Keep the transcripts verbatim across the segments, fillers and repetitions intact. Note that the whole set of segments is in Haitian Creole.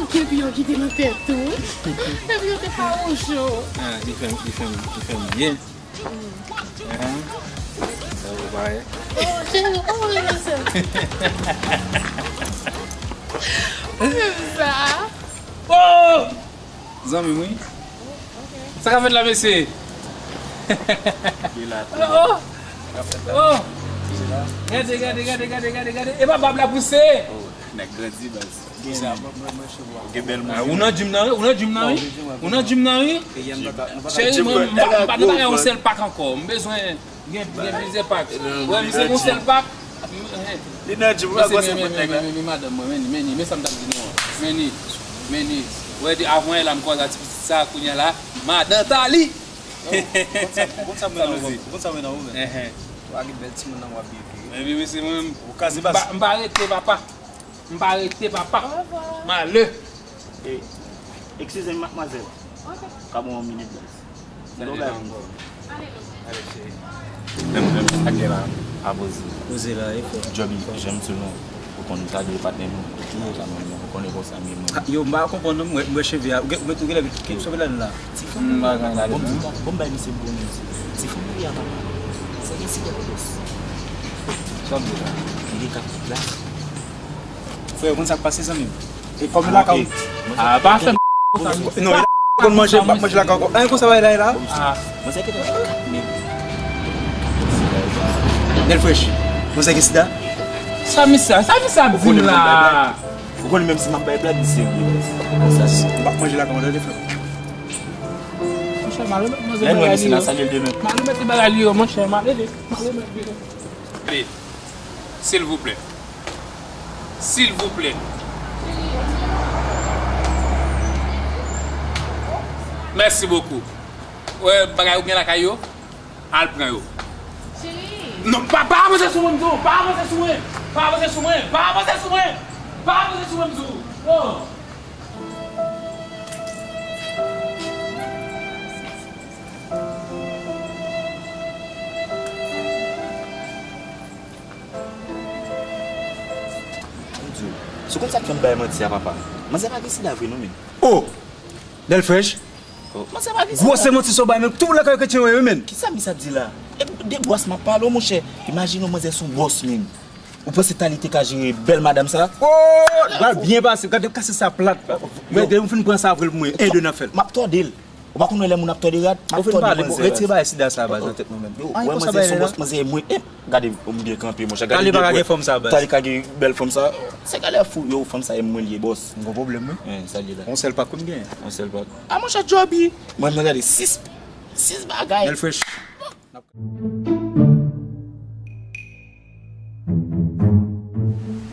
Epi yo kite nan tèt ou. Epi yo te pa wouj ou. Ah, li fè m, li fè m, li fè m byen. Hein? Sa yo pa ye. Oh, cheri, oh, wi, mesye. Ou menm sa. Oh! Zanmi m, wi. Sa k ap fèt la, mesye? Li la. Oh! Oh! Gade, gade, gade, gade, gade, gade. E pa bab la pouse. Oh, nèg grandi, baz. Gen sa, mwen, mwen, mwen, cheve a. Ou gen bèl moun. Ah, ou nan gym nan, wi? Ou nan gym nan, wi? Ou nan gym nan, wi? Cheri, mwen, m pa, m pa nan bagay yon sèl pak ankò. M bezwen gen, gen plizyè pak. Wè, misye gen yon sèl pak. Li nan gym, wè, gwo se moun nèg la. Men, men, men, men, madanm mwen, men, men, men sa m t ap di nou an. Men, men, wè, de avan yè la, m kwaze a ti pitit sa, kounye a la, madan Tali. Ou konn sa, ou konn sa mwen nan ou, ou konn sa mwen nan ou, men. Ou pa gen bèl timoun nan w ap byen vire. Men, men, men, se mwen, m pa, m pa rete, papa. M pa rete, papa. Malè. E, eskize m, madmwazèl. Ka ban m yon minit, baz. Sa gen la ankò? Ale, cheri. Menm, menm sa gen la, a poze. Poze la, e fò. Joby, jan m di w non, ou konn sa de patnè nou. Sa menm non, ou konnen konsa m ye mwen. Yo, m pa konprann non, mwen, mwen cheve a. Ou gen, ou gen lè ki sove la la. Ti fanm nan pa ka gade. Bon, bon, bay misye bon mizik. Ti fanm nan ye a papa. Se gen sida yo bòs. Sa w di la? Li gen kat la. Frè, ou konn sa k pase, zanmi m? E kòm lakay ou. Ah, pa fè m. Non, e konn manje, m ap manje lakay ou. An, konsa bagay la ye la? Ah. Mwen se ki te kat mil. Nèl frèch. Mwen se ki sida? Sa misye, sa misye ap di m la? Ou konnen menm si m ap bay blag, li serye. Konsa. M ap manje lakay ou, tande frè. Monchè, m ale met manzè bagay li yo. M ale met bagay li yo, monchè, m ale, m ale met li yo. Silvouplè. Silvouplè. Mèsi bokou. Wè, bagay ou gen lakay yo, al pran yo. Non, pa, pa avanse sou mwen, m di w. Pa avanse sou mwen. Pa avanse sou mwen. Pa avanse sou mwen. Pa avanse sou mwen, m di w. Oh. Si w konn sa k fè m bay manti a, papa. Manzè pa gen sida vre non, men. Oh! Nèl frèch. Oh, manzè pa gen sida. Gwosè manti sa w bay, men tout moun lakay yo kretyen yo ye, men. Kisa misye ap di la? E de bwòs m ap pale w, monchè. Imajine w, manzè se yon bwòs, men. Ou panse Tali te ka jere bèl madanm sa? Oh! L pral byen pase. Gade, m kase sa plat. Mwen, depi m fin pran sa vre l pou mwen, en de n ap fè l. M ap tòde l. Ou pa konn wè lè moun ap tòde rad? M ap tòde manzè. Bon, retire bagay sida sa baz nan tèt nou menm. Yo, wè manzè se yon bòs, manzè mwen, eh, gade m byen kanpe, monchè. Gade Tali pa ka gen fòm sa baz. Tali ka gen bèl fòm sa. Se gade fou, yo, fanm sa e mwen li ye bòs. M gon pwoblèm, wi. Eh, sa li la. Yon sèl pak wi m gen. Yon sèl pak. Ah, monchè, Joby. Mwen, mwen gade sis, sis bagay. Bèl frèch. M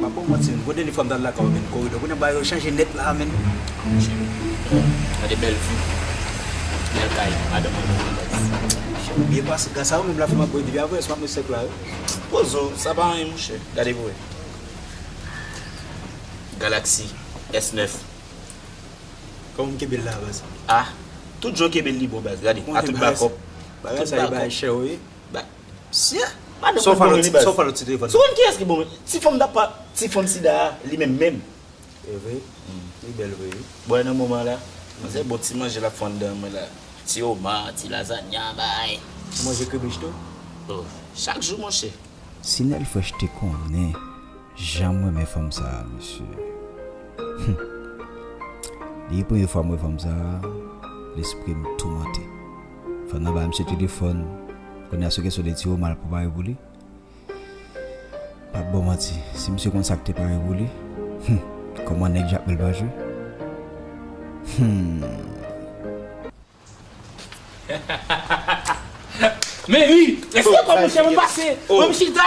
ap ba w manti, men. Gwo dènye fwa m t al lakay ou, men, koridò. Kounye a bagay yo chanje nèt la, men. Gade bèl vi. Bèl kay. Madanm mwen bon baz. Byen pase. Gras a ou menm la fè m ap bwè depi avanyè m ap met sèk la, wi. Poze w, sa pa anyen, monchè. Gade pou wè. Galaxy S nèf. Kòman m kenbe l la, baz? Ah, tout jan w kenbe l li bon, baz. Gade, a tout bakòp. Bagay sa yo bay chè, wi. Ba, sye, madanm mwen bon wi, baz. Sa w fè lòt ti telefòn? Sou konn kiyès ki bon? Ti fanm dapa, ti fanm sida a, li menm menm. E vre? Li bèl vre, wi. Bon, nan moman la, manzè bon ti manje l ap fè anndan mwen la. Ti oma, ti lazanya, bay. Ou manje kribich tou? Oh, chak jou, monchè. Si Nèl Frèch te konnen jan m renmen fanm sa a, mesye. Hum. Depi premye fwa m wè fanm sa a, lespri m toumante. Fanm nan ba misye telefòn, kounye a sou kesyon de ti Roma l ap prepare pou li. M p ap ba w manti, si misye konn sa k te pare pou li, hum, kòman nèg Jakmèl pa jwe? Hum. Men wi, èske kò mouche mwen pase? Mwen m chita.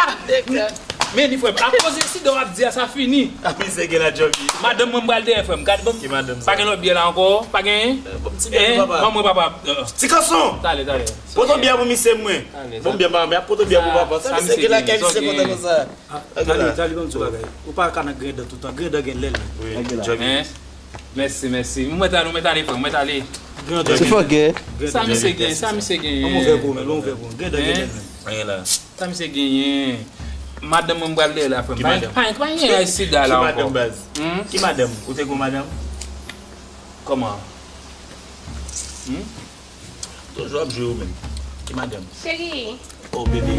Men ni frè m, akoz sida w ap di a, sa fini. Misye gen la djòbi. Madanm mwen m pral dèyè frè m. Gade bon. Ki madanm sa? Pa gen lòt byè la ankò? Pa gen? Bon ti byè pou papa. Manman papa. Ti kanson. Talè, talè. Pote byè pou misye mwen. Bon byè papa, men ap pote byè pou papa. Sa misye gen lakay misye kontan konsa. Tali, Tali, ban m di w bagay. Ou pa ka nan grenn dan toutan. Grenn dan gen lèl. Wi, djòbi. Mèsi, mèsi. Ou mèt ale, ou mèt ale, frè, ou mèt ale. Grenn dan gen lèl. Sa misye gen, sa misye gen. Yon mouvè gwo, men, yon mouvè gwo. Grenn dan gen lèl, men. Anyen la. Sa misye genyen? Madanm mwen m pral dèyè la, frè m. Ki madanm? Pa, pa, pa gen sida la ankò. Ki madanm, baz? Ki madanm? Ou te gon madanm? Kòman? Hmm? Toujou ap jwe ou menm. Ki madanm? Cheri. Oh, bebe.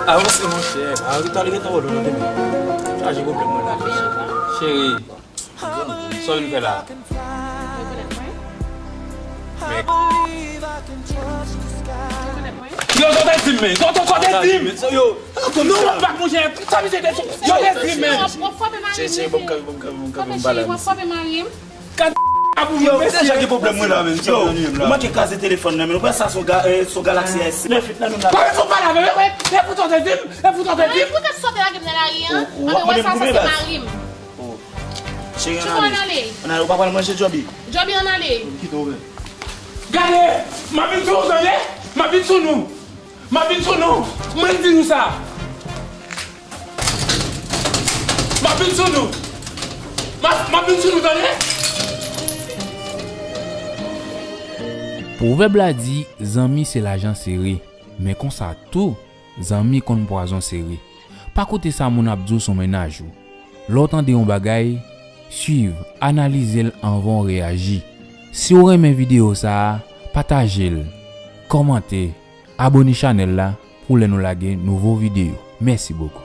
Avanse, monchè. A, ou ta leve tan wòl ou nan demen. Chaje pwoblèm mwen la. Cheri, sa w vin fè la? Yo, sa w te di m, men. Sa w te di m. Yo, non, w ap bak, monchè. Sa misye te di. Yo, te di m, men. Cheri, cheri, bon, m kanpe, bon, m kanpe, bon, m kanpe, m pale. Gad ap ouvri mesye. Yo, deja gen pwoblèm mwen la menm. Yo, ou manke kraze telefòn nan, men ou wè sa se yon ga-, eh, se yon Galaxy S nèf nan menm la. Kòman sa w pale avè m? E, e, e, poutèt w te di m, e poutèt w te di m. Poutèt sa w te lage m nan lari a. Ou, ou ap mande m goumen baz. Cheri, ann ale. Ann ale, ou pa pral manje Djòbi? Djòbi, ann ale. Kite w men. Gade, m ap vin sou nou, tande? M ap vin sou nou. M ap vin sou nou. Mwen di nou sa. M ap vin sou nou. M ap, m ap vin sou nou, tande? Pwovèb la di, zanmi se lajan sere, men konsa tou, zanmi konn pwazon sere. Pa koute sa moun ap di w sou mennaj ou. Lè w tande yon bagay, swiv, analize l anvan w reyaji. Si w renmen videyo sa a, pataje l, kòmante, abone chanèl la pou lè nou lage nouvo videyo. Mèsi bokou.